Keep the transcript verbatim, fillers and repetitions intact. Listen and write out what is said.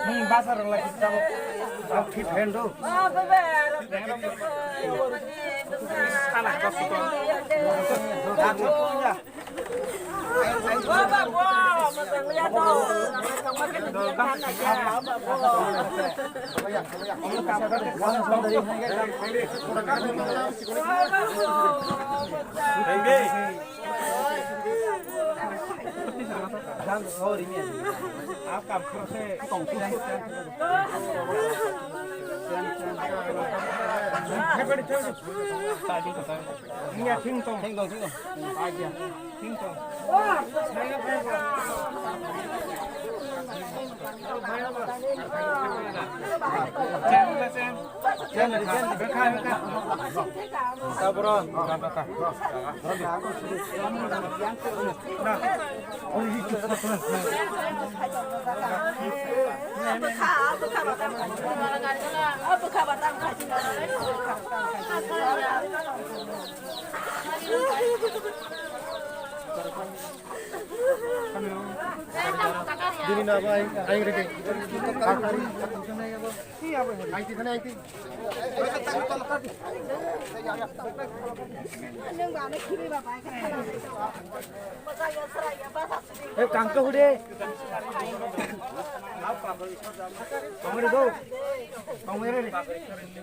Hmm, basar lagi tabo. Rok thip hen do. Dini na ba, aing, aing rede. Aing ti thani, aing ti. Eh, kangka hude. Kongre do. Kongre re.